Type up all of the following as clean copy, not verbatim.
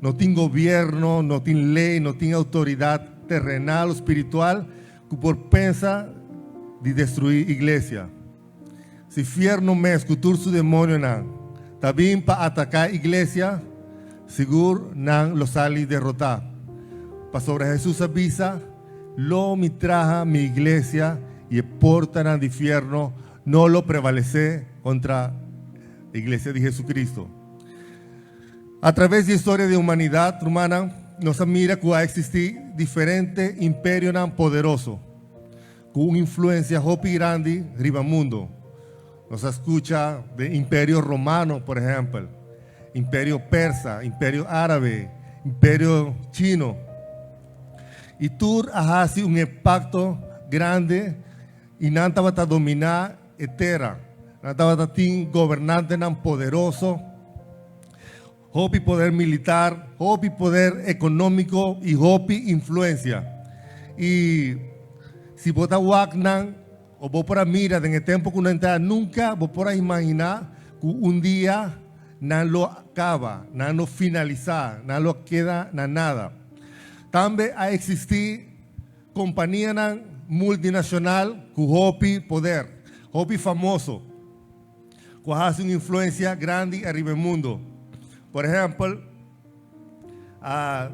No tin gobierno, no tin ley, no tin autoridad terrenal o spiritual cu por pensa di destrui iglesia. Si fierno mes cu tur su demonionan ta bin pa ataca iglesia, sigur nan lo sali derota. Pasobra Jesus a bisa, Lo mi traha mi iglesia y e portanan di fierno no lo prevalece contra iglesia di Jesucristo. A traves di historia di humanidad, rumannan, nos a mira cu a existi diferente imperionan poderoso cu un influencia hopi grandi riba mundo. Nos a scucha den Imperio Romano, por ehempel, Imperio Persa, Imperio Arabe, Imperio Chino. Y tur a haci un impacto grandi y nan tabata domina e tera. Nan tabata tin gobernantenan poderoso, hopi poder militar, hopi poder economico y hopi influencia. Y si bo ta wak nan o bo por a mira den e tempo cu nan ta, nunca bo por a imagina cu un dia nan lo caba, nan lo finalisa, nan lo keda na nada. Tambe a existi Kompanianan multinacional ku hopi poder, hopi famoso, ku a hasi un influencia grandi ariba e mundo. Por ehempel, a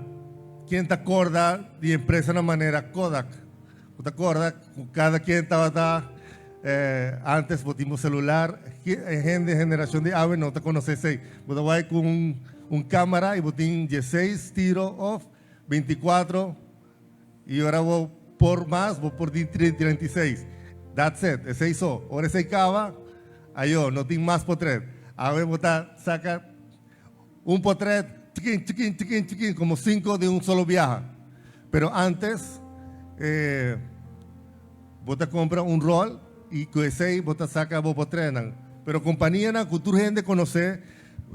ken ta korda di empresanan manera Kodak? Bo ta korda ku kada ken tabata antes bo tin bo celular, e hende generacion di awe no ta konosé esei. Bo ta bai ku un camara i bo tin dieseis tiro of 24. Y ora bo por mas, bo por di 36. That's it, esey so. Ora esey caba, ayo, no tin mas potret. Awe bo ta saca un potret, chikin, chikin, chikin, chikin, como cinco di un solo biaha. Pero antes, eh, bo ta compra un rol y cu esey bo ta saca bo potretnan. Pero companianan cu tur hende conoce,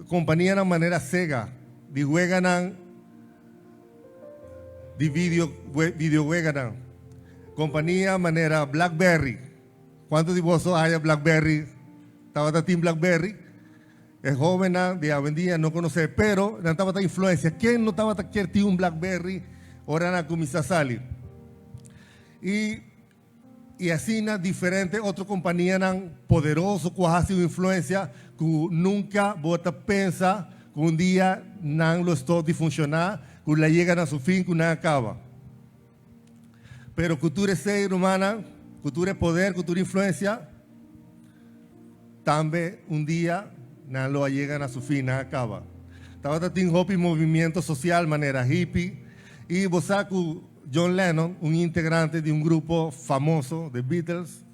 companianan manera Sega, di weganan, di video videoweganan. Kompania manera Blackberry. Kuantu di boso a haya Blackberry? Tabata tin Blackberry? E hobennan di awendia no konosé, pero nan tabata influensia. Ken no tabata kier tin un Blackberry ora nan a kuminsá sali? I I asina diferente otro kompanianan poderoso ku a hasi un influensia ku nunka bo ta pensa ku un dia nan lo stop di funshoná, ku la yega na su fin, ku nan a kaba. Pero ku tur esei, rumannan, ku tur e poder, ku tur influensia, tambe un dia nan lo a yega na su fin, nan a kaba. Tabata tin hopi movimiento sosial manera hippie i bo sa ku John Lennon, un integrante di un grupo famoso, The Beatles,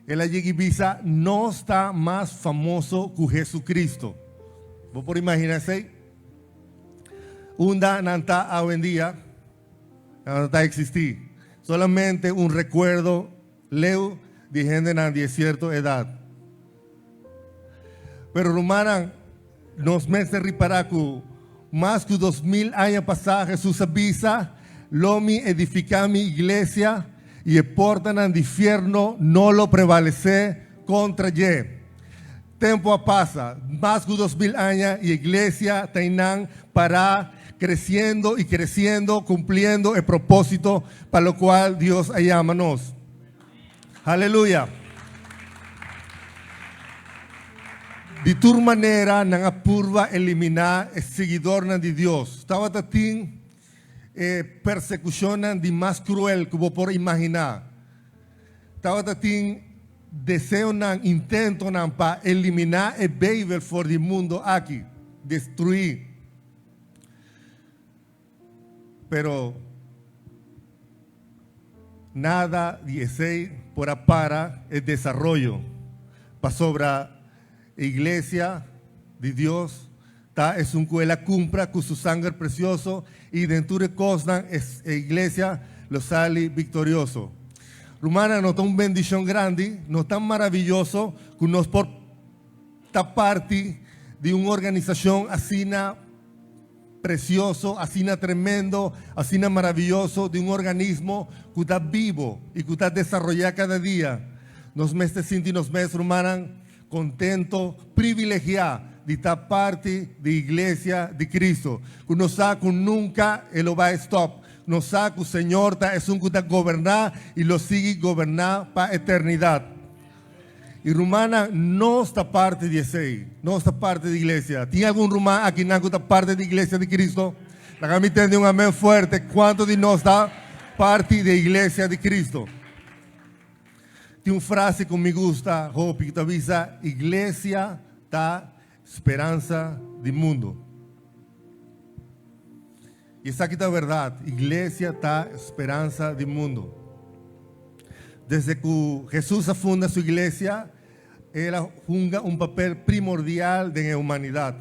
el a yega i bisa, Nos ta mas famoso ku Jesucristo. Bo por imagina esei? Unda nan ta awendia? Nan no ta existi. Solamente un recuerdo leu di hendenan di e cierto edad. Pero rumannan, nos mester ripará ku mas ku 2000 aña pasá Hesus a bisa, Lo mi edifiká mi iglesia, i e portanan di fierno no lo prevalesé kontra dje. Tempu a pasa, mas ku 2000 aña, i e iglesia ta einan pará, kresiendo i kresiendo, kumpliendo e propósito pa lokual Dios a yama nos. Haleluya! Di tur manera nan a purba eliminá e siguidornan di Dios. Tabata tin e persekushonnan di mas kruel ku bo por imaginá. Tabata tin deseonan, intentonan pa eliminá e Beibel for di mundu aki, destruí. Pero nada di esei por a para e desaroyo, pasobra e iglesia di Dios ta esun ku el a kumpra ku su sanger presioso i den tur e kosnan e iglesia lo sali viktorioso. Rumannan, no ta un bendishon grandi, no ta maraviyoso ku nos por ta parti di un organisashon asina Precioso, asina tremendo, asina maraviyoso di un organismo cu ta bibo y cu ta desaroya cada dia. Nos mester sinti nos mes, rumannan, contento, privilegia. di ta parti di iglesia di Cristo. Ku nos sa ku nunka e lo bai stòp. Nos sa ku Señor ta esun ku ta goberná i lo sigui goberná pa eternidat. I rumannan, nos ta parti di esei. Nos ta parti di iglesia. Tin algun ruman akinan ku ta parti di iglesia di Cristo? Laga mi tende un amèn fuerte. Kuantu di nos ta parti di iglesia di Cristo? Tin un frase ku mi gusta hopi ku ta bisa, Iglesia ta speransa di mundu. I esaki ta bèrdat, iglesia ta speransa di mundu. Desde ku Hesus a funda su iglesia, el a hunga un papel primordial den e humanidat.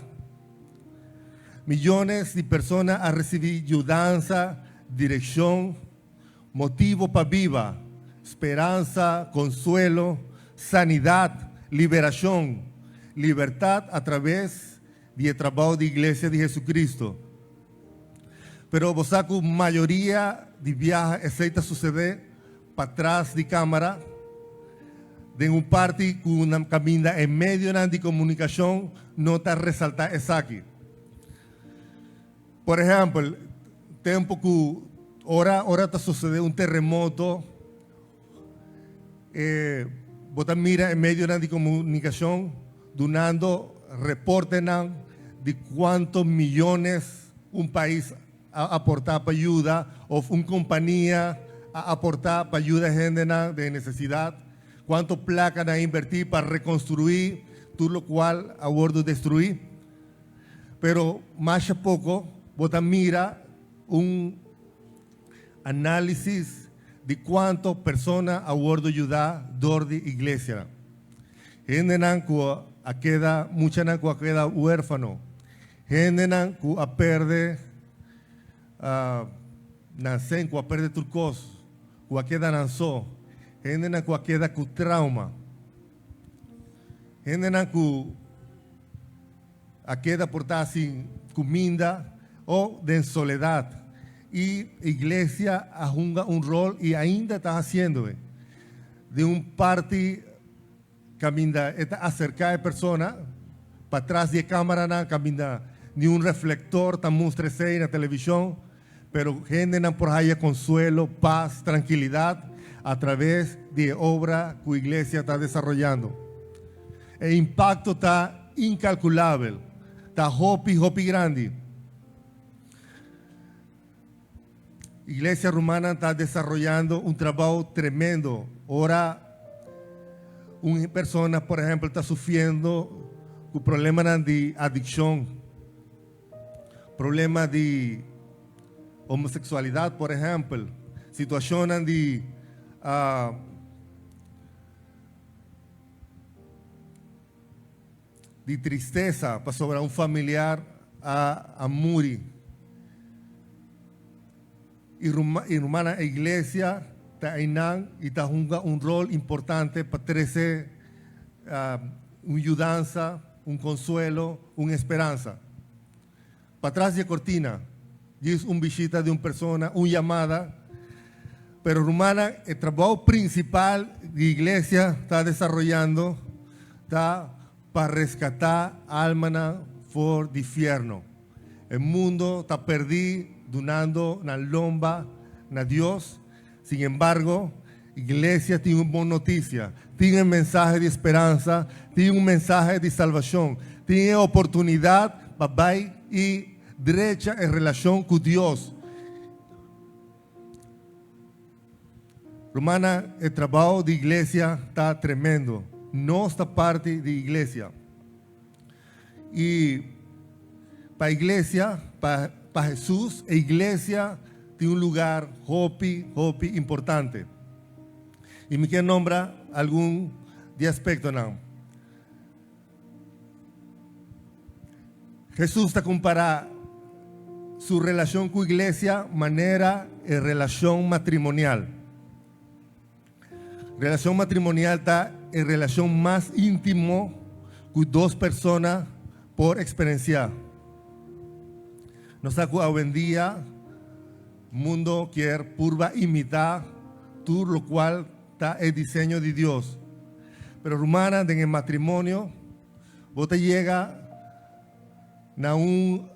Miyones di persona a risibí yudansa, direkshon, motivo pa biba, speransa, konsuelo, sanidat, liberashon, libertat atraves di e trabou di Iglesia di Jesucristo. Pero bo sa cu mayoria di biaha esey ta sucede patras di camara, den un parti cu nan caminda e medionan di comunicacion no ta resalta esaki. Por ehempel, tempo cu ora ora ta sucede un terremoto, E bo ta mira e medionan di komunikashon dunando reportenan di kuanto miyones un pais a aportá pa yuda òf un kompania a aportá pa yuda hendenan den nesesidat, kuanto plaka nan a inbertí pa rekonstruí tur lokual a wòrdu destruí. Pero masha poko bo ta mira un. Análisis di kuanto persona a wordo yudá dor di iglesianan. Hendenan ku a keda, muchanan ku a keda huérfano, hendenan ku a perde nan sen, ku a perde tur kos, ku a keda nan so, hendenan ku a keda ku trauma, hendenan ku a keda por ta sin kuminda o den soledat. I iglesia a hunga un rol i ainda ta hasiendo e. Den un parti kaminda e ta aserká e persona patras di e kamaranan kaminda niun reflektor ta mustra esei na televishon, pero hendenan por haya konsuelo, pas, trankilidat atraves di e obra ku iglesia ta desaroyando. E impakto ta inkalkulabel, ta hopi hopi grandi. Iglesia Romana ta desaroyando un trabou tremendo. Ora un persona, por ehempel, ta sufriendo ku problemanan di adikshon, problema di homosexualidad, por ehempel, situashonnan di Di tristesa pasobra un familiar a a muri. I rumannan e iglesia ta einan i ta hunga un rol importante pa trese un yudansa, un konsuelo, un esperansa. Patras di e kortina, djis un bishita di un persona, un yamada. Pero rumannan, e trabou prinsipal di iglesia ta desaroyando ta pa reskatá almanan for di fièrnu. E mundo ta pèrdí dunando nan lomba na Dios. Sin embargo, iglesia tin un bon notisia, tin e mensahe di speransa, tin un mensahe di salbashon, tin e oportunidat pa bai i drecha e relashon ku Dios. Rumannan, e trabou di iglesia ta tremendo. Nos ta parti di iglesia. I pa iglesia, pa pa Hesus, e iglesia tin un lugar hopi, hopi importante. I mi kier nombra algun di aspektonan. Hesus ta kompará su relashon ku iglesia manera e relashon matrimonial. Relashon matrimonial ta e relashon mas íntimo ku dos persona por eksperensiá. Nos sa ku awendia mundo kier purba imitá tur lokual ta e diseño di Dios. Pero rumannan, den e matrimonio bo ta yega. Na un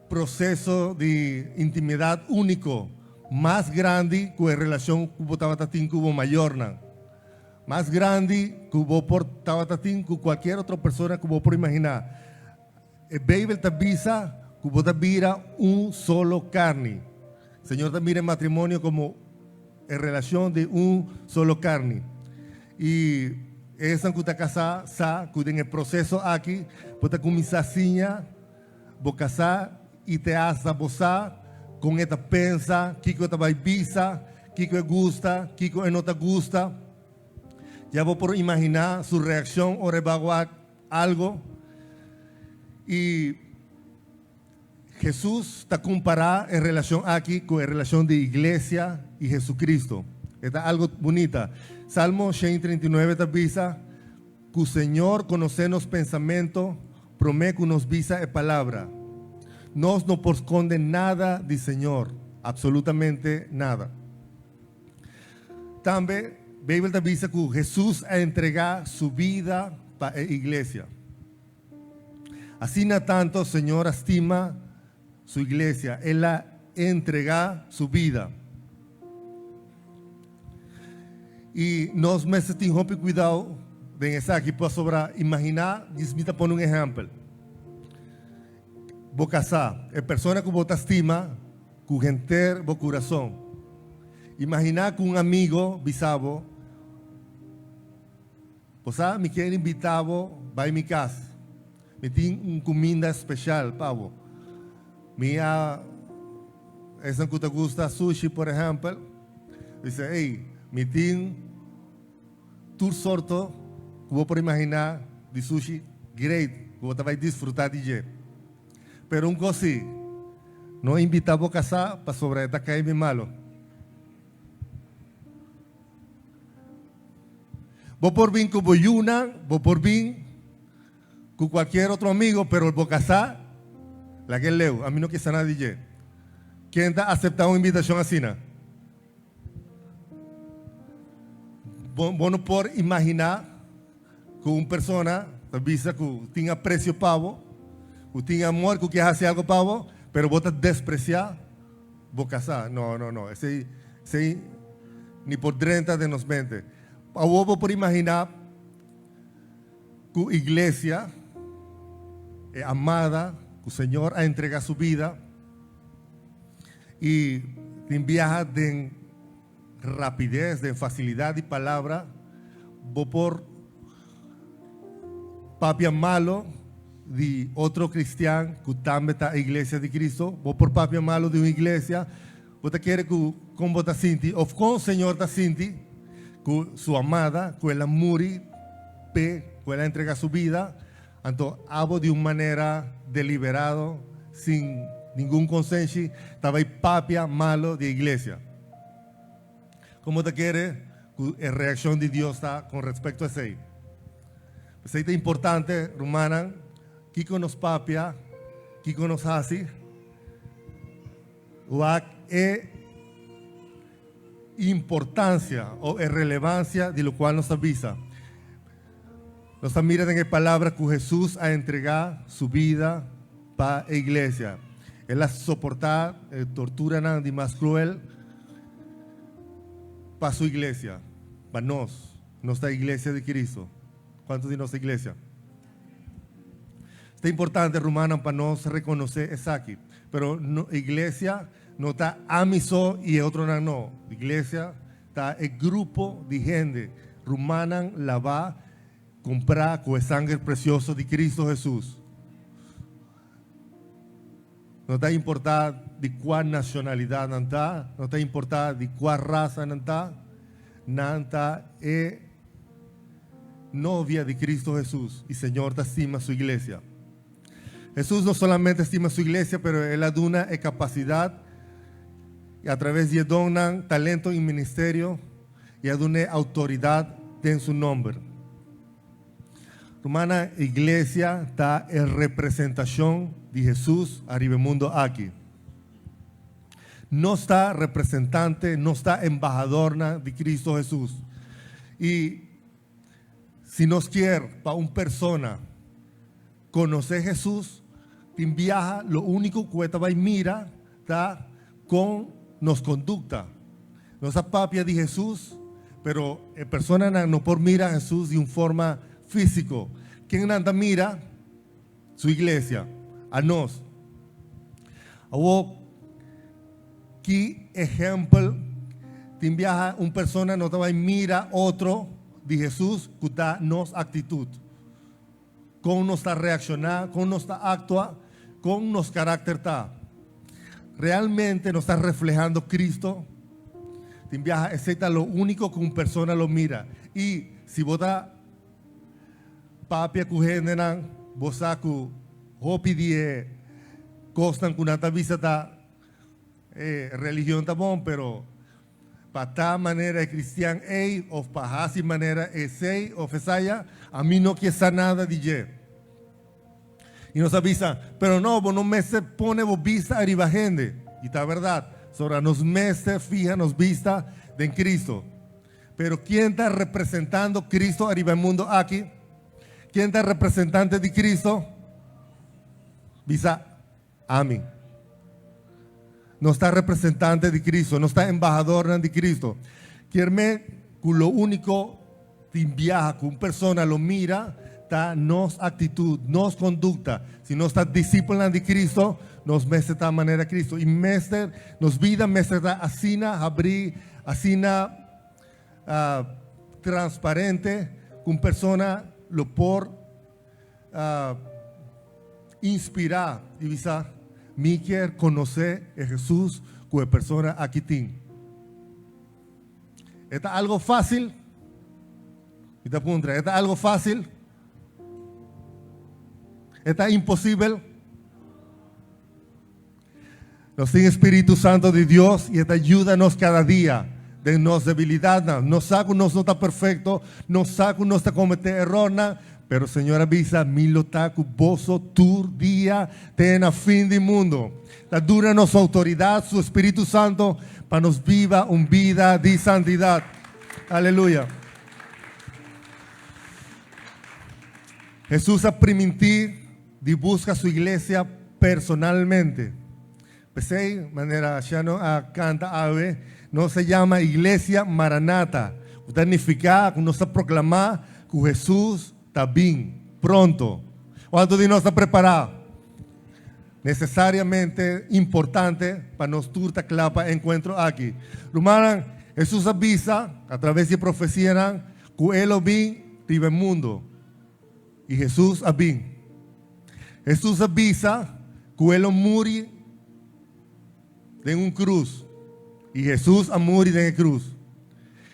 proseso di intimidat úniko, mas grandi ku e relashon ku bo tabata tin ku bo mayornan, mas grandi ku bo por tabata tin ku kualkier otro persona ku bo por imaginá. E Beibel ta bisa ku bo ta bira un solo karni. Señor ta mira e matrimonio komo e relashon di un solo karni. I esnan ku ta kasá sa ku den e proseso aki bo ta kuminsá siña bo kasá i te hasta bo sa kon e ta pensa, kiko e ta bai bisa, kiko e gusta, kiko e no ta gusta. Ya bo por imaginá su reakshon ora e bai wak algo. I Hesus ta kompará e relashon aki ku e relashon di iglesia i Hesukristu. E ta algu bunita. Salmo 139 ta bisa ku Señor konosé nos pensamentu promé ku nos bisa e palabra. Nos no por skonde nada di Señor, apsolutamente nada. Tambe Beibel ta bisa ku Hesus a entregá su bida pa e iglesia. Asina tanto Señor a stima su iglesia, El a entrega su bida. Y nos mester tin hopi cuidao den esaki pasobra imagina, djis mi ta pone un ehempel. Bo casá, e persona cu bo ta stima cu henter bo curason. Imagina cu un amigo bisa bo, Bo sa, mi kier invitá bo bai mi kas. Mi tin un kuminda speshal pa bo. Mi a esnan ku ta gusta sushi, por ehèmpel, bisa, Ey, mi tin tur sorto ku bo por imaginá di sushi great ku bo ta bai disfrutá di dje. Pero un kos sí, no invitá bo kasá pasobra e ta kai mi malu. Bo por bin ku bo yunan, bo por bin ku kualkier otro amigo, pero bo kasá, laga e leu, ami no ke sa nada di dje. Ken ta aseptá un invitashon asina? Bo, bo no por imaginá ku un persona ta bisa ku tin apresio pa bo, ku tin amor, ku ke hasi algu pa bo, pero bo ta despresiá bo kasá. No, no, no. Esei, esei ni por drenta den nos mente. Awor bo por imaginá ku iglesia, e amada ku Señor a entrega su bida i tin biaha den rapides, den fasilidat di palabra, bo por papia malo di otro kristian ku tambe ta iglesia di Kristu. Bo por papia malo di un iglesia. Bo ta kere ku kon bo ta sinti òf kon Señor ta sinti ku su amada, ku el a muri p'e, ku el a entrega su bida, anto abo di un manera deliberado, sin ningun konsenshi, ta bai papia malo di e iglesia. Kon bo ta kere ku e reakshon di Dios ta kon respekto esei? P'esei ta importante, rumannan, kiko nos papia, kiko nos hasi. Wak e importancia o e relevancia di locual nos ta bisa. Nos ta mira den e palabra cu Jesus a entrega su bida pa e iglesia. El a soporta e torturanan di mas cruel pa su iglesia, pa nos. Nos ta iglesia di Cristo. Cuanto di nos ta iglesia? Ta importante, rumannan, pa nos rekonosé esaki. Pero no, iglesia no ta ami so i e otronan no. Iglesia ta e grupo di hende, rumannan labá, kumprá ku e sanger presioso di Kristu Hesus. No ta importá di kua nashonalidat nan ta, no ta importá di kua rasa nan ta, nan ta e novia di Cristo Hesus i Señor ta stima su iglesia. Hesus no solamente stima su iglesia, pero El a duna e kapasidat i a traves di e donnan, talento i ministerio i a dun'é outoridat den su nomber. Rumannan, iglesia ta e representashon di Hesus ariba e mundo aki. Nos ta representante, nos ta embahadornan di Cristo Hesus. I si nos kier pa un persona. konosé Hesus, tin biaha lo úniko ku e ta bai mira ta kon nos kondukta. Nos a papia di Hesus, pero e personanan no por mira Hesus di un forma físiko. Ken nan ta mira? Su iglesia, anos. Awor, ki ehèmpel tin biaha un persona no ta bai mira otro di Hesus ku ta nos aktitut? Kon nos ta reakshoná, kon nos ta aktua, kon nos karakter ta? Realmente nos ta reflehando Cristo? Tin biaha esei ta lo úniko ku un persona lo mira. I si bo ta Papia ku hendenan, bo sa ku hopi di e kosnan ku nan ta bisa ta e religion ta bon, pero pa ta manera e kristian ei òf pa hasi manera esei òf esaya, ami no ke sa nada di dje. I nos a bisa, pero no, bo no mester pone bo bista ariba hende. I ta bèrdat, sobra nos mester fiha nos bista den Kristo. Pero ken ta representando Cristo ariba e mundo aki? Ken ta representante di Cristo? Bisa, Ami. Nos ta representante di Cristo, nos ta embahadornan di Cristo. Kier me cu lo unico tin biaha cu un persona lo mira ta nos actitud, nos conducta. Si nos ta discipelnan di Cristo, nos mester ta manera Cristo. Y mester, nos bida mester ta asina habri Asina transparente ku un persona lo por inspirá i bisa, Mi kier konosé e Hesus ku e persona aki tin. E ta algo fásil? Mi ta puntra, e ta algo fásil? E ta imposibel? Nos tin e Spiritu Santo di Dios i e ta yuda nos kada dia den nos debilidatnan. Nos sa ku nos no ta perfekto, nos sa ku nos ta kometé erornan, pero Señor a bisa, Mi lo ta ku boso tur dia te na fin di mundu. Ta duna nos outoridat, su Spiritu Santo, pa nos biba un bida di santidat. Aleluya! Hesus a primintí di buska su iglesia personalmente. P'esei, manera Shano a kanta awe, nos ta yama Iglesia Maranata, ku ta nifiká ku nos ta proklamá ku Hesus ta bin pronto. Kuantu di nos ta prepará? Nesesariamente importante pa nos tur ta kla pa e enkuentro aki. Rumannan, Hesus a bisa a traves di e profesianan ku e lo bin riba e mundu. I Hesus a bin. Hesus a bisa ku e lo muri den un krus. I Hesus a muri den e krus.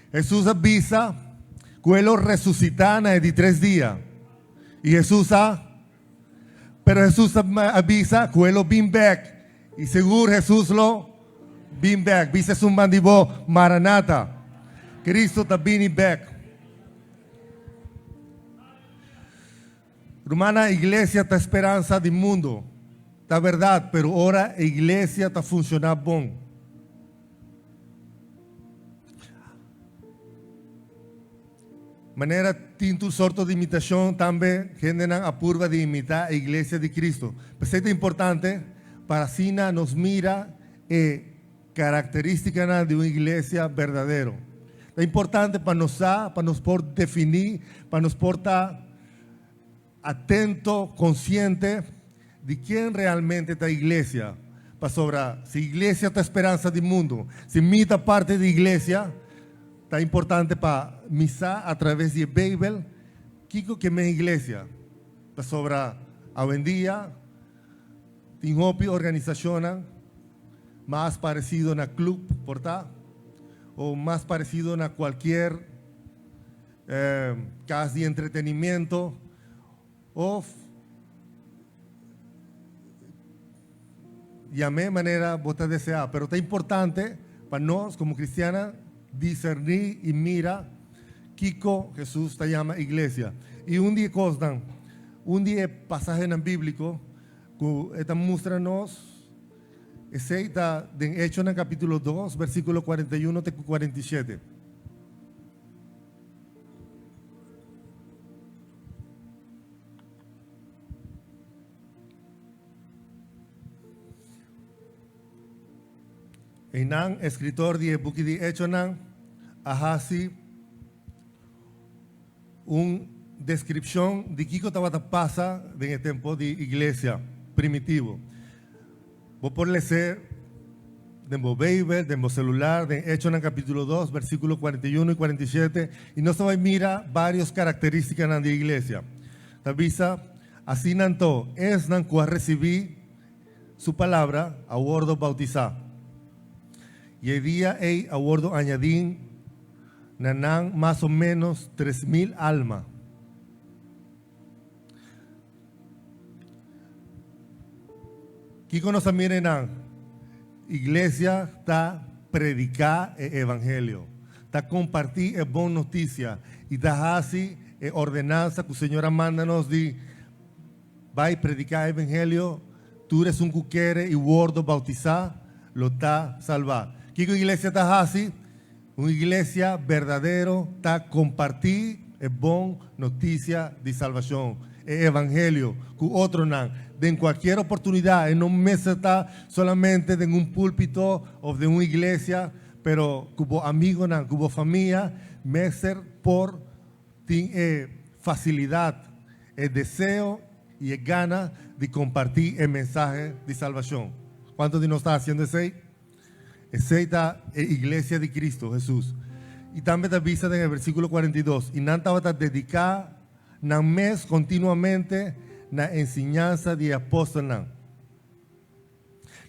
Hesus a bisa ku e lo resusitá na e di tres dia. I Hesus a Pero Hesus a bisa ku e lo bin bèk. I sigur Hesus lo bin bèk. Bisa esun ban di bo, Maranata! Kristu ta bini bèk. Rumannan, iglesia ta speransa di mundu. Ta bèrdat, pero ora e iglesia ta funshoná bon. Manera tin tur sorto di imitashon, tambe hendenan a purba di imitá e iglesia di Kristu. P'esei ta importante pa asina nos mira e karakterístikanan di un iglesia berdadero. Ta importante pa nos sa, pa nos por definí, pa nos por ta atento, konsiente di ken realmente ta iglesia. Pasobra si iglesia ta speransa di mundu, si mi ta parti di iglesia, ta importante pa mi sa a traves di e Beibel kiko ke men iglesia. Pasobra awendia tin hopi organisashonnan mas paresido na club por ta, o mas paresido na kualkier Cas di entretenimiento of yam'é manera bo ta deseá. Pero ta importante pa nos como cristiana diserní i mira kiko Jesús ta yama iglesia. I un di e kosnan, un di e pasahenan bíbliko ku e ta mustra nos, esei ta den Echonan capítulo dos, versículo 41 te ku 47. Einan, eskritor di e buki di Echonan a hasi un deskripshon di kiko tabata pasa den e tempu di iglesia primitivo. Bo por les'é den bo Beibel, den bo selular, den Echonan kapítulo 2, versíkulo 41 i 47, i nos ta bai mira vários karakterístikanan di e iglesia. Ta bisa, Asina anto, esnan ku a risibí su palabra a wordo bautisá. I e dia ei a wordo añadí na nan mas o ménos 3000 alma. Kiko nos a mira einan? Iglesia ta prediká e evangelio, ta kompartí e bon notisia i ta hasi e ordenansa ku Señor a manda nos di bai prediká e evangelio, tur esun ku kere i wordo bautisá lo ta salbá. Kiko iglesia ta hasi? Un iglesia berdadero ta kompartí e bon notisia di salbashon, e evangelio, ku otronan den kualkier oportunidat. E no mester ta solamente den un púlpito òf den un iglesia, pero ku bo amigonan, ku bo famia mester por tin e fasilidat, e deseo i e gana di kompartí e mensahe di salbashon. Kuantu di nos ta hasiendo esei? Esei ta e iglesia di Cristo Hesus. I tambe ta bisa den e versíkulo 42, I nan tabata dediká nan mes kontinuamente na ensiñansa di e apòstelnan.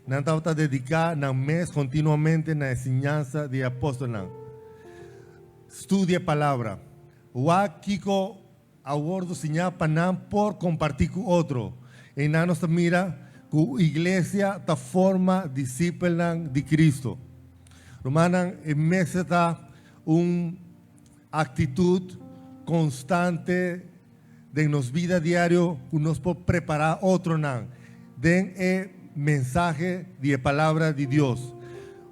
Nan tabata dediká nan mes kontinuamente na ensiñansa di e apòstelnan. Studia e Palabra. Wak kiko a wordu siñá pa nan por kompartí ku otro. Einan nos ta mira ku iglesia ta forma disipelnan di Kristu. Rumannan, e mester ta un aktitut konstante den nos bida diario ku nos por prepará otronan den e mensahe di e Palabra di Dios.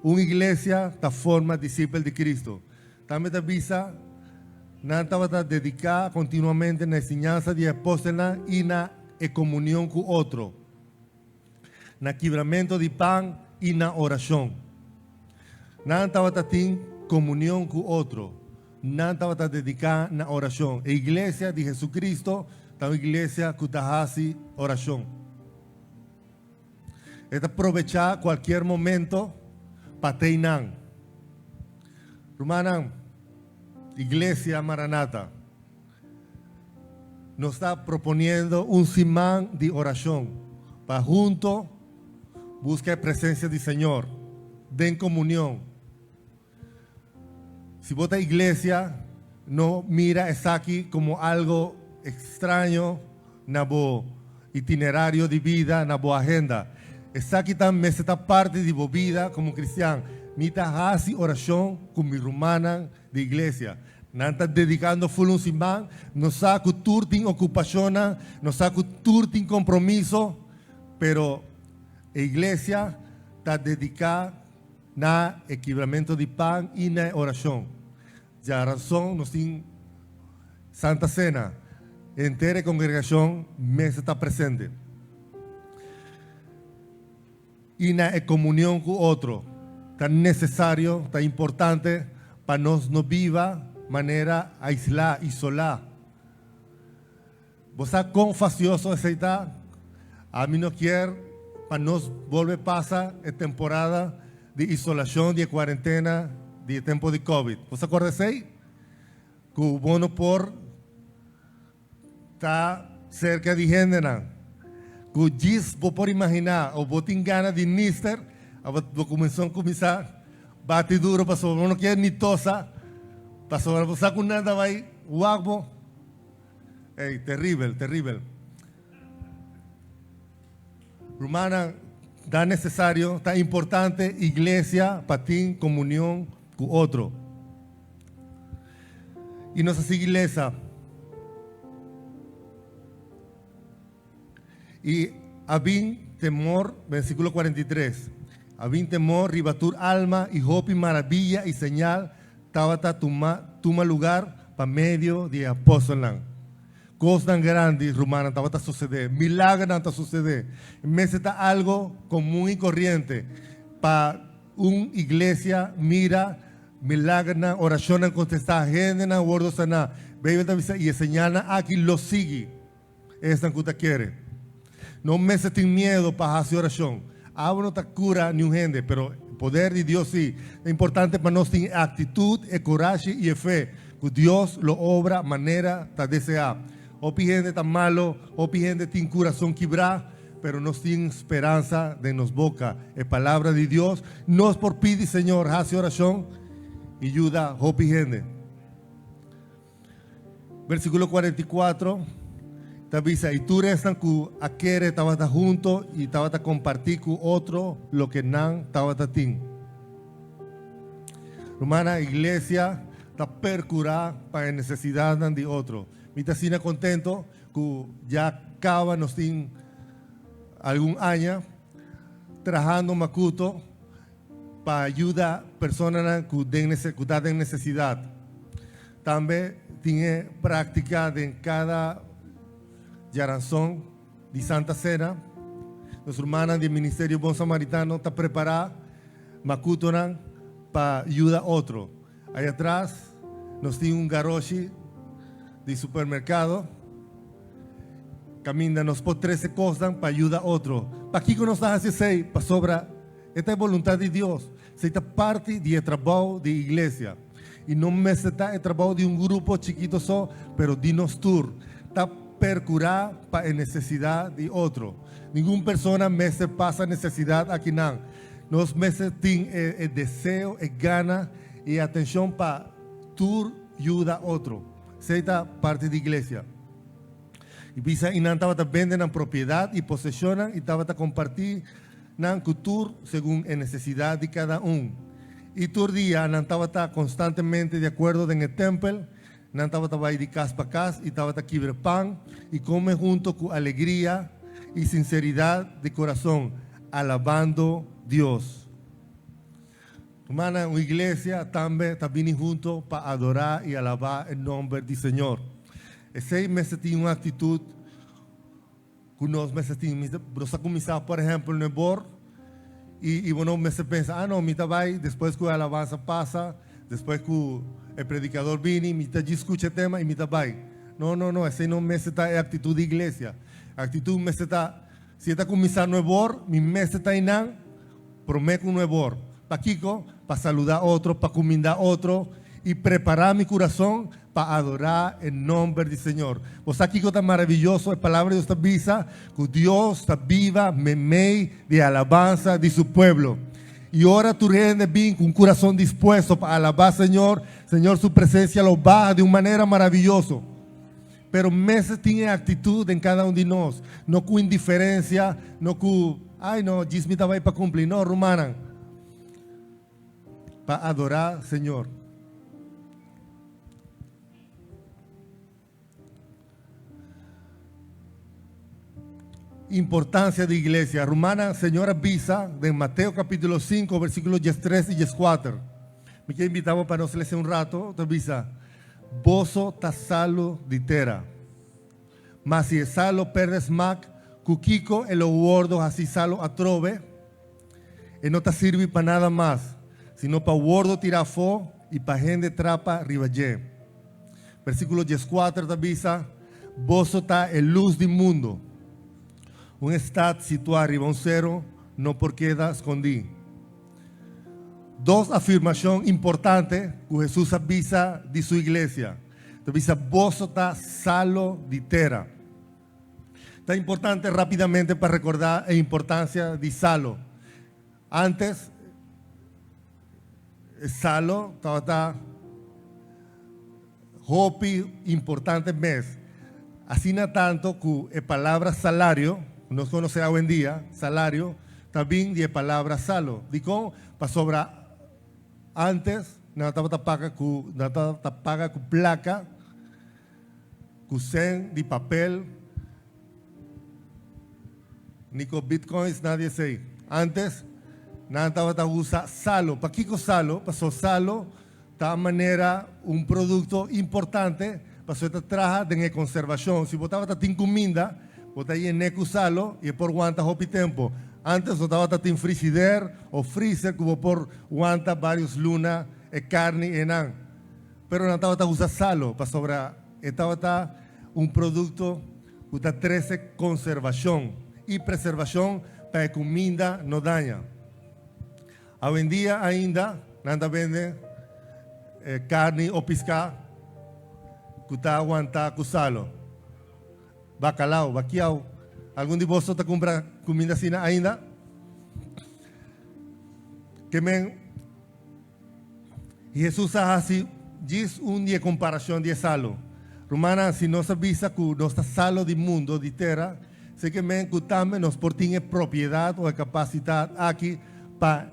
Un iglesia ta forma disipel di Kristu. Tambe ta bisa, Nan tabata dediká kontinuamente na e siñansa di e apòstelnan i na e komunion ku otro, na kibramentu di pan i na orashon. Nan tabata tin komunion ku otro. Nan tabata dediká na orashon. E iglesia di Hesukristu ta un iglesia ku ta hasi orashon. E ta probechá kualkier momento pa tei nan. Rumannan, Iglesia Maranata, nos ta proponiendo un siman di orashon pa hunto buska e presensia di Señor den komunion. Si bo ta iglesia, no mira esaki komo algo ekstraño na bo itinerario di bida, na bo agenda. Esaki ta mester ta parti di bo bida komo kristian. Mi ta hasi orashon ku mi rumannan di iglesia. Nan ta dedikando ful un siman. Nos sa ku tur tin okupashonnan, nos sa ku tur tin kompromiso, pero e iglesia ta dediká na e kibramentu di pan i na e orashon. Djaranson nos tin Santa Sena. Henter e kongregashon mester ta presente. I na e komunion ku otro. Ta nesesario, ta importante pa nos no biba manera aislá, isolá. Bo sa kon fastioso esei ta? Ami no kier pa nos bolbe pasa e temporada di isolashon di e kuarentena di e tempo di covid. Bo sa korda esei? Ku bo no por ta serka di hendenan. Ku djis bo por imaginá o bo tin gana di nister, abo bo kuminsó kuminsá bati duro pasobra bo no kier ni tosa, pasobra bo sa ku nan ta bai wak bo. Ey, terribel, terribel. Rumannan, ta necesario, ta importante iglesia pa tin comunion cu otro. Y nos a sigui lesa. Y a bin temor, versículo 43, a bin temor riba tur alma y hopi maravilla y señal tabata tuma tuma lugar pa medio di e apòstelnan. Kosnan grandi, rumannan, tabata sosodé, milagernan ta sosodé. Mester ta algo komun i koriente pa. Un iglesia mira milagernan, orashonnan kontestá, hendenan wòrdu saná. Beibel ta bisa, I e señalnan aki lo sigui esnan ku ta kere. No mester tin miedu pa hasi orashon. Awa no ta kura niun hende, pero e poder di Dios sí. Ta importante pa nos tin e aktitut, e kurashi i e fe ku Dios lo obra manera ta deseá. Hopi hende ta malo, hopi hende tin kurason kibrá, pero nos tin speransa den nos boka, e Palabra di Dios. Nos por pidi Señor hasi orashon i yuda hopi hende. Versíkulo 44 ta bisa, I tur esnan ku a kere tabata hunto i tabata kompartí ku otro loke nan tabata tin. Rumannan, iglesia ta perkurá pa e nesesidatnan di otro. Mi ta asina kontento ku ya kaba nos tin algun aña trahando makuto pa yuda personanan ku den ku ta den nesesidat. Tambe tin e práktika den kada djaranson di Santa Sena. Nos rumannan di e Ministerio Bon Samaritano ta prepará makutonan pa yuda otro. Ay atras nos tin un garoshi di supermerkado kaminda nos por trese kosnan pa yuda otro. Pakiko nos ta hasi esei? Pasobra e ta e boluntat di Dios. Esei ta parti di e trabou di iglesia. I no mester ta e trabou di un grupo chikito so, pero di nos tur. Ta perkurá pa e nesesidat di otro. Ningun persona mester pasa nesesidat akinan. Nos mester tin e deseo, e gana i e atenshon pa tur yuda otro. Esei ta parti di iglesia. I bisa i nan tabata bende nan propiedat i poseshonnan i tabata kompartí nan ku tur segun e nesesidat di kada un. I tur dia nan tabata konstantemente di akuerdo den e tèmpel, nan tabata bai di kas pa kas i tabata kibra pan i kome hunto ku alegria i sinseridat di kurason, alabando Dios. Rumannan, un iglesia tambe ta bini hunto pa adorá i alabá e nòmber di Señor. Esei mester tin un aktitut ku nos mester tin. Nos ta kuminsá, por ehèmpel, no e bor i i bo no mester pensa, ah no, mi ta bai despues ku e alabansa pasa, despues ku e predikador bini, mi ta djis skucha e tema i mi ta bai. No, no, no, esei no mester ta e aktitut di iglesia. Aktitut mester ta, si e ta kuminsá no e bor, mi mester ta einan. Promé ku nuebor. Pakiko? Pa saludá otro, pa kumindá otro i prepará mi kurason pa adorá e nòmber di Señor. Bo sa kiko ta maraviyoso? E Palabra di Dios ta bisa ku Dios ta biba meimei di e alabansa di su pueblo. I ora tur hende bin ku un kurason dispuesto pa alabá Señor, Señor su presensia lo baha di un manera maraviyoso. Pero mester tin e actitud den cada un di nos, no cu indiferencia, no cu, ay no, djis mi ta bay pa cumpli. No, rumannan, pa adora Señor. Importancia di iglesia. Rumannan, Señor a bisa den Mateo capítulo 5, versículo 13 y 14. Mi kier invita bo pa nos lesa un rato, ta bisa, Boso ta salu di tera. Ma si e salo perde smak, ku kiko e lo wordo hasi salo atrobe? E no ta sirbi pa nada mas, sino pa wordo tira afó i pa hende trapa riba dje. Versíkulo 14 ta bisa, Boso ta e lus di mundu. Un stat situá riba un sero no por keda skondí. Dos afirmashon importante ku Hesus a bisa di su iglesia. Ta bisa, Boso ta salo di tera. Ta importante rápidamente pa rekordá e importansia di salo. Ántes, e salo tabata hopi importante mes. Asina tanto ku e palabra salario, ku nos konosé awendia, salario, ta bin di e palabra salo. Dikon? Pasobra ántes nan tabata paga ku, nan tabata paga ku plaka, ku sen di papel, ni ku bitcoins, nada di esei. Ántes nan tabata usa salo. Pakiko salo? Pasobra salo Ta manera un produkto importante pasobra e ta traha den e konservashon. Si bo tabata tin kuminda, bo ta yen'é ku salo i e por wanta hopi tempu. Antes no tabata tin frigider o freezer ku bo por wanta varios luna e karni einan. Pero nan tabata usa salo pasobra e tabata un produkto ku ta trese konservashon i preservashon pa e kuminda no daña. Awendia ainda nan ta bende karni o piská ku ta wanta ku salo. Bacalao, bakiao. Algun di boso ta kumpra kuminda asina ainda? Ke men Hesus a hasi djis un di e komparashon di e salo. Rumannan, si nos a bisa ku nos ta salo di mundo, di tera, se ke men ku tambe nos por tin e propiedat o e kapasitat aki pa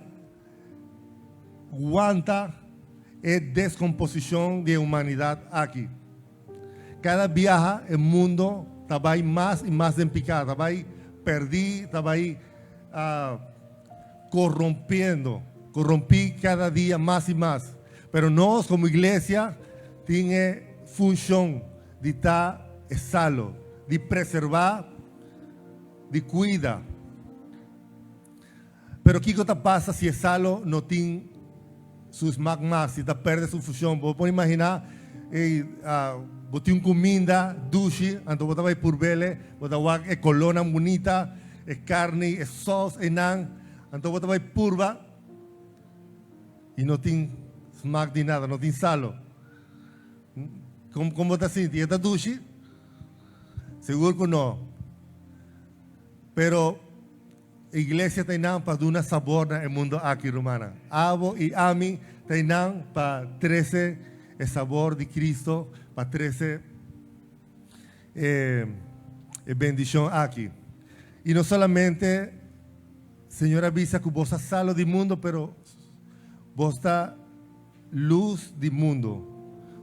wanta e deskomposishon di e humanidat aki. Kada biaha e mundo ta bai mas i mas den piká, ta bai pèrdí, ta bai korompiendo, korompí kada dia mas i mas. Pero nos komo iglesia tin e funshon di ta e salo, di preservá, di kuida. Pero kiko ta pasa si e salo no tin su smak mas, si ta perde su fushon? Bo por imaginá, ey, bo tin un kuminda dushi, anto bo ta bai purbele, bo ta wak e kolónan bunita, e karni, e sòs einan, anto bo ta bai purba i no tin smak di nada, no tin salo. Kon kon bo ta sinti? E ta dushi? Sigur ku no. Pero Iglesia ta einan pa duna sabor na e mundo aki, rumannan. Abo i ami ta einan pa trese e sabor di Cristo, pa trese e e bendicion aki. I no solamente Señor a bisa cu bos ta salo di mundo, pero bos ta luz di mundo.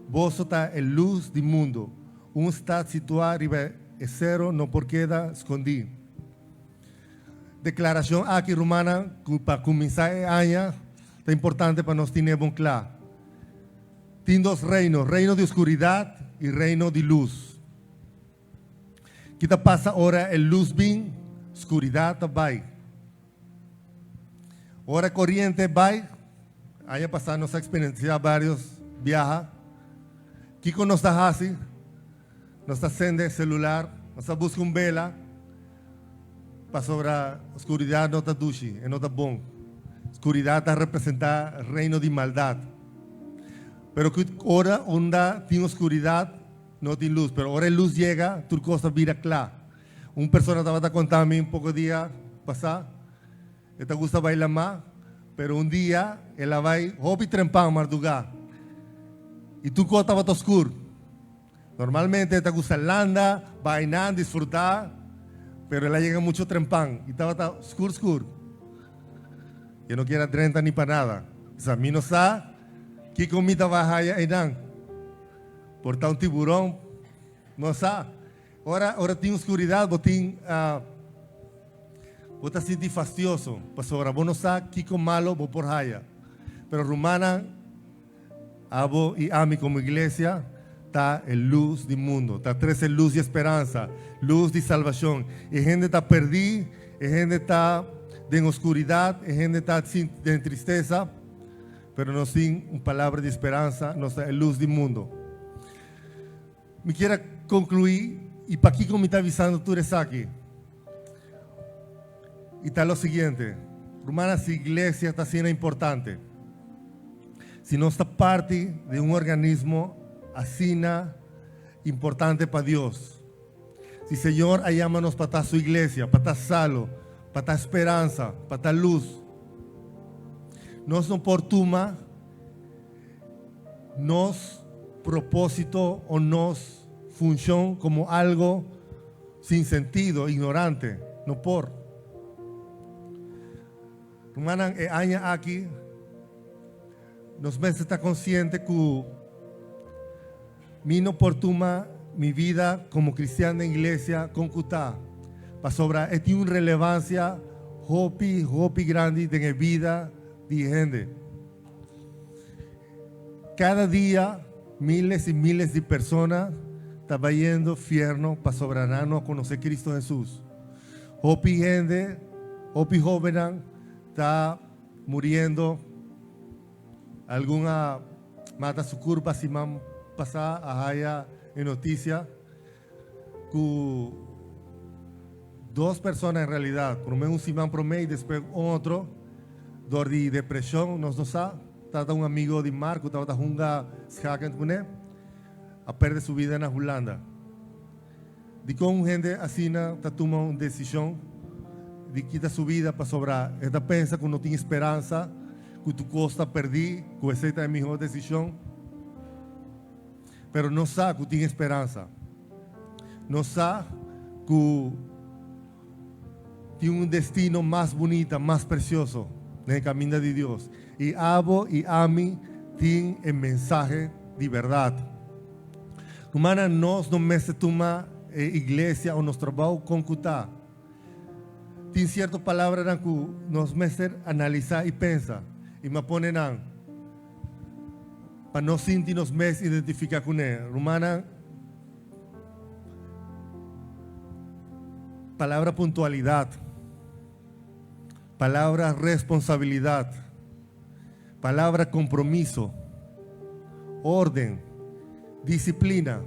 Boso ta e luz di mundo. Un stad situa riba e cero no por keda scondi. Deklarashon aki rumannan ku pa kuminsá e aña ta importante pa nos tine bon kla. Tin dos reino, reino di oskuridat i reino di lus. Ki ta pasa ora e lus bin, skuridat ta bai. Ora e koriente bai, aña pasá nos a eksperensiá vários biaha, kiko nos ta hasi? Nos ta sende celular, nos ta busca un bela, pasobra oscuridad no ta dushi, e no ta bon. Oscuridad ta representa reino di maldad. Pero cu ora unda tin oscuridad, no tin luz. Pero ora e luz yega, tur cos ta bira cla. Un persona tabata conta mi un poco dia pasa, e ta gusta bai lama, pero un dia el a bai hopi trempan marduga y tur cos tabata oscur. Normalmente e ta gusta landa, bainan, disfrutá, pero el a yega mucho trempan y tabata skur skur. E no kier a drenta ni pa nada. Bisa, mi no sa kiko mi ta bai haya einan. Por ta un tiburon, no sa. Ora, ora tin oscuridad bo tin, bo ta sinti fastioso, pasobra bo no sa kiko malo bo por haya. Pero rumannan, Abo i ami komo iglesia ta e lus di mundu, ta trese lus di esperansa, lus di salbashon. E hende ta perdí, e hende ta den oskuridat, e hende ta den tristesa, pero nos tin un palabra di esperansa, nos ta e lus di mundu. Mi kier a konkluí i pakiko mi ta avisando tur esaki. I ta lo siguiente, rumannan, si iglesia ta asina importante, si nos ta parti di un organismo asina importante pa Dios, si Señor a yama nos pa ta su iglesia, pa ta salo, pa ta speransa, pa ta lus, nos no por tuma nos propósito o nos funshon komo algo sin sentido, ignorante. No por. Rumannan, e aña aki nos mester ta konsiente ku mi no por tuma mi vida komo kristian den iglesia kon ku ta, pasobra e tin un relevansia hopi, hopi grandi den e bida di hende. Kada dia miles i miles di persona ta bayendo fierno pasobra nan no a konosé Kristu Hesus. Hopi hende. Hopi hóbennan ta muriendo. Algun a mata su kurpa siman pasá a haya e notisia ku dos persona en realidat, promé un siman promé i despues un otro, dor di depreshon, nos no sa, tabata un amigo di Mark ku tabata hunga schaken kuné, a perde su bida na Hulanda. Dikon un hende asina ta tuma un desishon di kita su bida pasobra e ta pensa ku no tin speransa, ku tur kos ta perdí, ku esei ta e mihó desishon? Pero nos sa ku tin speransa. Nos sa ku tin un destino mas bunita, mas presioso den e kaminda di Dios. I abo i ami tin e mensahe di bèrdat. Rumannan, nos no mester tuma e iglesia o nos trabou kon ku ta. Tin sierto palabranan ku nos mester analisá i pensa, i mi a pone nan pa nos sinti nos mes identifiká kuné. Rumannan, palabra puntualidat, palabra responsabilidat, palabra kompromiso, órden, disiplina.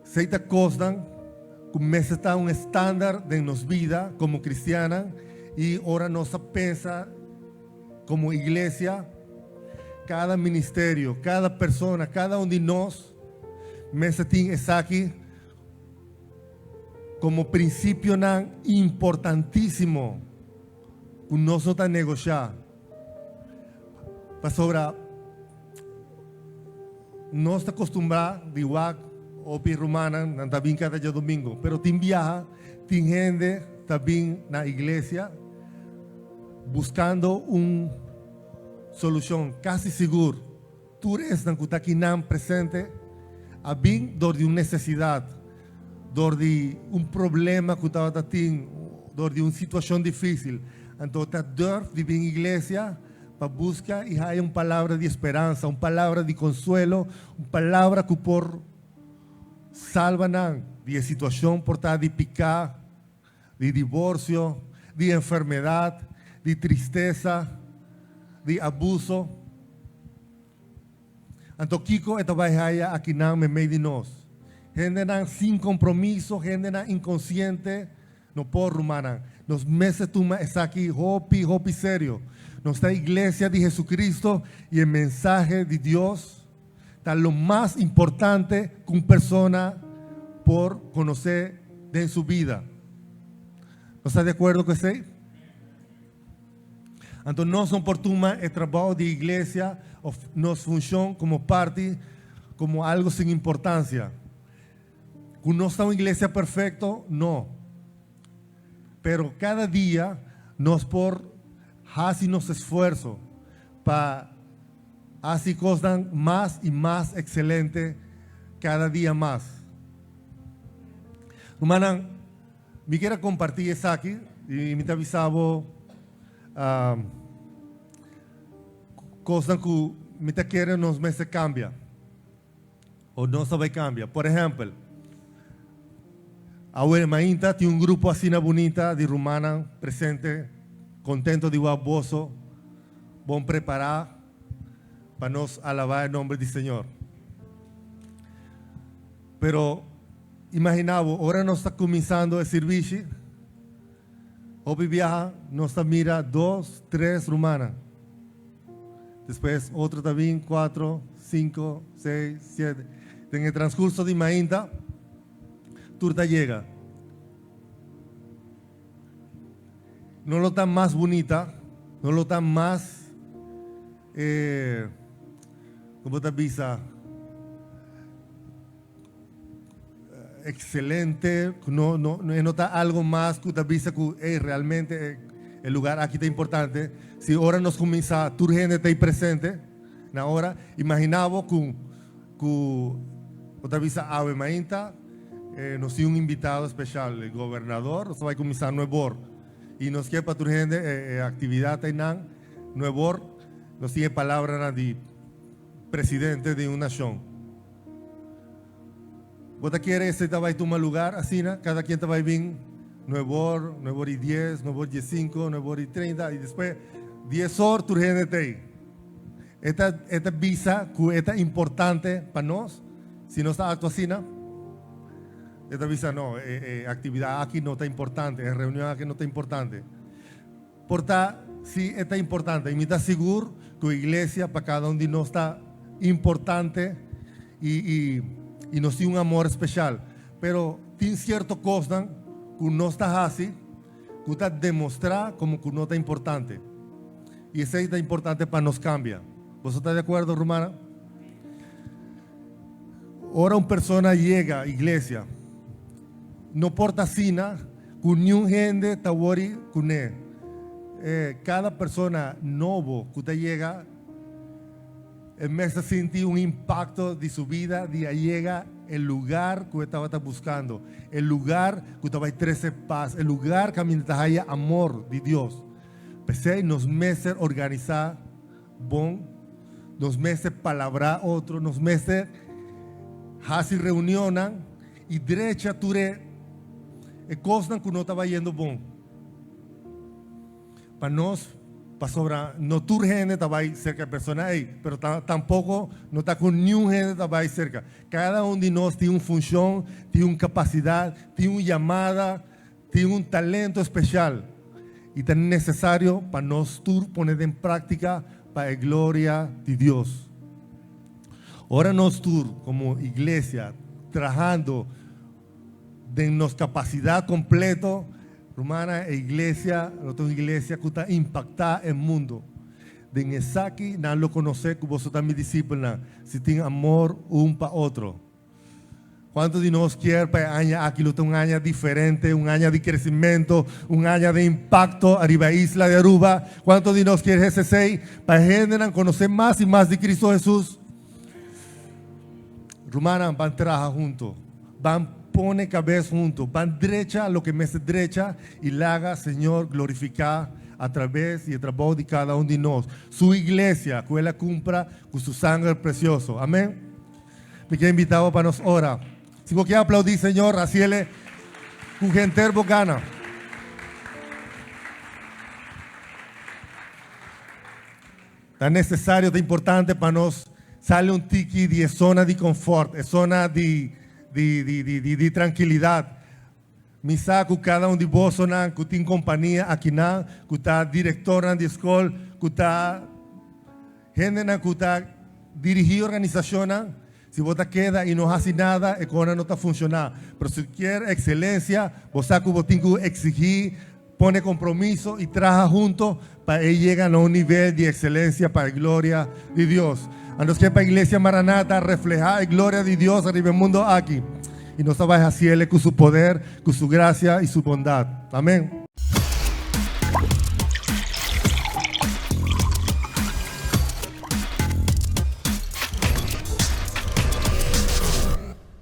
Esei ta kosnan ku mester ta un estándar den nos bida komo kristiannan i ora nos ta pensa komo iglesia, kada ministerio, kada persona, kada un di nos mester tin esaki komo prinsipionan importantísimo ku nos no ta negoshá. Pasobra nos ta kostumbrá di wak hopi rumannan nan ta bin kada djadumingu, pero tin biaha tin hende ta bin na iglesia buskando un solushon. Kasi sigur tur esnan ku ta akinan presente a bin dor di un nesesidat, dor di un problema ku tabata tin, dor di un situashon difísil. Anto ta durf di bin iglesia pa buska i haya un palabra di speransa, un palabra di konsuelo, un palabra ku por salba nan di e situashon por ta di piká, di divorsio, di enfermedat, di tristesa, di abuso. Anto kiko e ta bai haya akinan meimei di nos? Hendenan sin kompromiso, hendenan inkonsiente. No por, rumannan. Nos mester tuma esaki hopi, hopi serio. Nos ta Iglesia di Jesucristo i e mensahe di Dios ta lo mas importante ku un persona por konosé den su bida. Nos ta di akuerdo ku esei? Anto nos no por tuma e trabou di iglesia òf nos funshon komo parti komo algu sin importansia. Ku nos ta un iglesia perfekto? No. Pero kada dia nos por hasi nos esfuerso pa hasi kosnan mas i mas ekselente kada dia mas. Rumannan, mi kier a kompartí esaki i mi ta bisa bo kosnan ku mi ta kere nos mester kambia. O nos ta bai kambia. Por ehèmpel, awe mainta tin un grupo asina bunita di rumannan presente, kontento di wak boso bon prepará pa nos alabá e nomber di Señor. Pero imaginá bo, ora nos ta kuminsando e sirbishi, hopi biaha nos ta mira dos, tres rumannan. Despues otro ta bin, cuatro, cinco, seis, siete. Den e transcurso di mainta, tur ta yega. No lo ta mas bunita, no lo ta mas, eh, como ta bisa, excelente, no, no, no ta algo mas cu ta bisa cu, hey, realmente e lugar aki ta importante. Si ora nos cuminsa, tur hende ta ahí presente, na ora, imagina bo cu, cu bo ta bisa awe mainta, eh, nos tin un invitado especial, el gobernador, nos ta bay cuminsa nuebor. Y nos kier pa tur hende e, e actividad einan, nuebor, nos tin e palabranan di presidente di un nacion. Bo ta kere esei ta bai tuma lugar asina? Kada kien ta bai bin? Nuebor, nuebor i dies, nuebor diesinko, nuebor i treinta i despues dies or tur hende ta ei. E ta e ta bisa ku e ta importante pa nos si nos ta aktua asina? E ta bisa no, e e aktividat aki no ta importante, e reunion aki no ta importante. Por ta si e ta importante i mi ta sigur ku iglesia pa kada un di nos ta importante i i i nos tin un amor speshal. Pero tin sierto kosnan ku nos ta hasi ku ta demostrá komo ku no ta importante. I esei ta importante pa nos kambia. Boso ta di akuerdo, rumannan? Ora un persona yega iglesia, no por ta asina ku niun hende ta wori kuné. Kada persona nobo ku ta yega, e mes ta sinti un impakto di su bida di a yega e lugar ku e tabata buskando, e lugar ku ta bai trese pas, e lugar kaminda ta haya amor di Dios. P'esei nos mester organisá bon, nos mester palabrá otro, nos mester hasi reunionnan i drecha tur e e kosnan ku no ta bayendo bon. Pa nos, pasobra no tur hende ta bai serka e persona ei, pero tampoko no ta ku niun hende ta bai serka. Kada un di nos tin un funshon, tin un kapasidat, tin un yamada, tin un talento speshal i ta nesesario pa nos tur pone den práktika pa e gloria di Dios. Ora nos tur komo iglesia trahando den nos kapasidat kompleto, rumannan, e iglesia lo ta un iglesia ku ta impaktá e mundu. Den esaki nan lo konosé ku boso ta mi disipelnan, si tin amor un pa otro. Kuantu di nos kier pa e aña aki lo ta un aña diferente, un aña di kresimento, un aña di impakto ariba e isla di Aruba? Kuantu di nos kier hesesei pa e hendenan konosé mas i mas di Kristu Hesus? Rumannan, ban traha hunto, ban pone kabes hunto, ban drecha loke mester drecha i laga Señor glorifiká atraves di e trabou di kada un di nos, Su iglesia ku El a kumpra ku Su sanger presioso. Amen. Mi ke invita bo pa nos ora. Si bo ke aplaudí Señor, hasiele ku henter bo gana. Ta necesario, ta importante pa nos sali un tiki di e zona di confort, e zona di di di di di di tranquilidad. Mi sa cu cada un di bosonan cu tin compania akinan, cu ta directornan di scol, cu ta hendenan cu ta dirigi organisacionnan, si bo ta keda y no haci nada, e conan no ta funciona. Pero si kier excelencia, bo sa cu bo tin cu exigi, pone compromiso y traha hunto pa e yega na un nivel di excelencia pa e gloria di Dios. A nos kier pa Iglesia Maranata refleha e gloria di Dios ariba e mundo aki. Y nos ta bay haciele cu su poder, cu su gracia y su bondad. Amen.